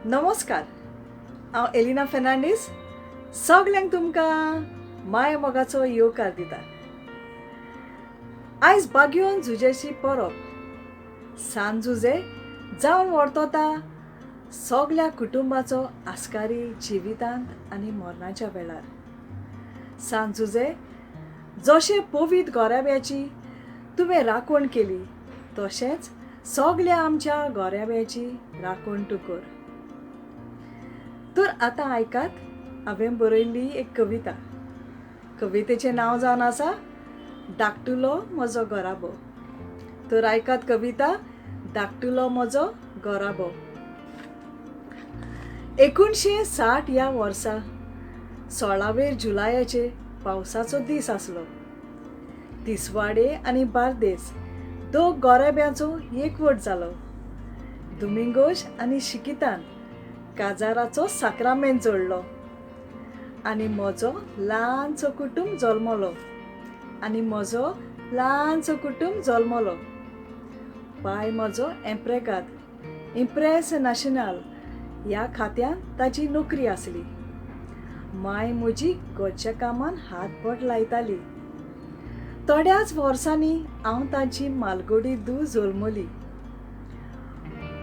नमस्कार, हांव एलिना फेर्नांडीस सगल्यांक तुमकां माय मोगाचो येवकार दिता. आयज बागयोन जुजेची परब, सान जुजे जावन वर्तता सगल्या कुटुंबाचो आस्कारी जिवितांत आनी मरणाच्या वेळार. सान जुजे, जशें पवीत गोराब्याची तुवें राखण केली तशेंच सगल्या आमच्या गोराब्याची राखण तूं कर. तर आतां आयकात हांवें बरयल्ली एक कविता. कवितेचें नांव जावन आसा धाकटुलो म्हजो घराबो. तर आयकात कविता धाकटुलो म्हजो घराबो. 1960 ह्या वर्सा 16 जुलयाचे पावसाचो दीस आसलो. तिसवाडे आनी बार्देस दोग गोराब्यांचो एकवट जालो. दुमिंगोश आनी शिकितान काजाराचो साक्रामेंत जोडलो आनी म्हजो ल्हानसो कुटूंब जल्मलो. आनी म्हजो ल्हानसो कुटूंब जल्मलो. पाय म्हजो एम्प्रेगाद, इम्प्रेस नॅशनल ह्या खात्यांत ताजी नोकरी आसली. माय म्हजी घरच्या कामान हातबोट लायताली. थोड्याच वर्सांनी हांव ताची मालगोडी धूव जल्मली.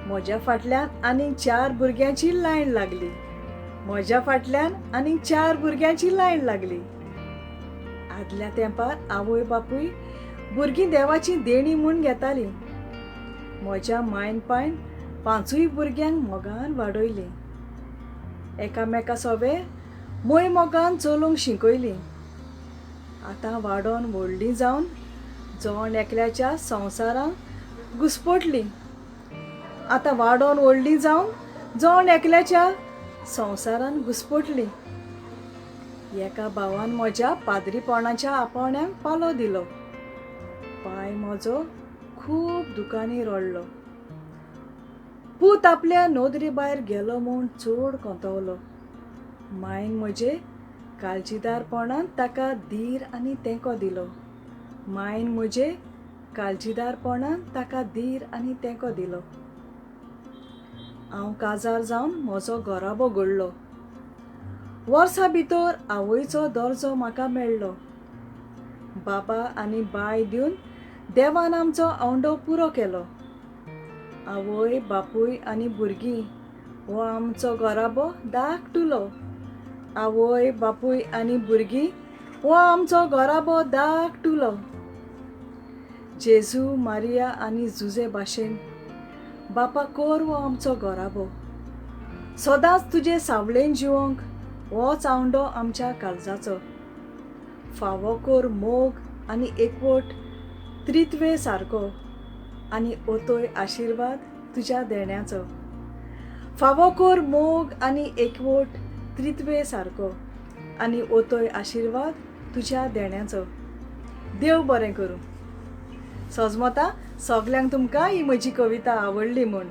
म्हज्या फाटल्यान आनीक 4 भुरग्यांची लायन लागली. म्हज्या फाटल्यान आनीक 4 भुरग्यांची लायन लागली. आदल्या तेंपार आवय बापूय भुरगीं देवाची देणी म्हूण घेतालीं. म्हज्या मायन पायन 5 भुरग्यांक मोगान वाडयलीं. एकामेका सोबे मोय मोगान चलूंक शिकयलीं. आतां वाडोन व्हडलीं जावन जण एकल्याच्या संवसारांत घुस्पटलीं. आतां वाडोन व्हडलीं जावन जण एकल्याच्या संवसारान घुस्पटलीं. एका भावान म्हज्या पाद्रीपणाच्या आपोवण्याक पालो दिलो. पाय म्हजो खूब दुकांनी रडलो. पूत आपल्या नदरे भायर गेलो म्हूण चड कोंतवलो. मायन म्हजे काळजीदारपणान ताका धीर आनी तेंको दिलो. मायन म्हजे काळजीदारपणान ताका धीर आनी तेंको दिलो. हांव काजार जावन म्हजो घराबो घडलो. वर्सा भितर आवयचो दर्जो म्हाका मेळ्ळो. बाबा आनी बाय दिवन देवान आमचो आवंडो पुरो केलो. आवय बापूय आनी भुरगीं हो आमचो घराबो धाकटुलो. आवय बापूय आनी भुरगीं हो आमचो घराबो धाकटुलो. जेजू, मारिया आनी जुजे भाशेन बापा कोर हो आमचो घराबो. सदांच तुजे सावळेन जिवोंक होच आवंडो आमच्या काळजाचो. फावो कोर मोग आनी एकवट त्रित्वे सारको आनी ओतोय आशिर्वाद तुज्या देण्याचो. फावो कोर मोग आनी एकवट त्रित्वे सारको आनी ओतोय आशिर्वाद तुज्या देण्याचो. देव बरें करूं. सजमता सगल्यांक तुमकां ही म्हजी कविता आवडली म्हूण.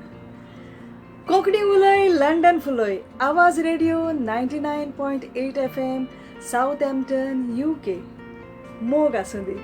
कोंकणी उलय लंडन फुलय. आवाज रेडिओ 99.8 FM, Southampton, UK. मोग आसूं दी.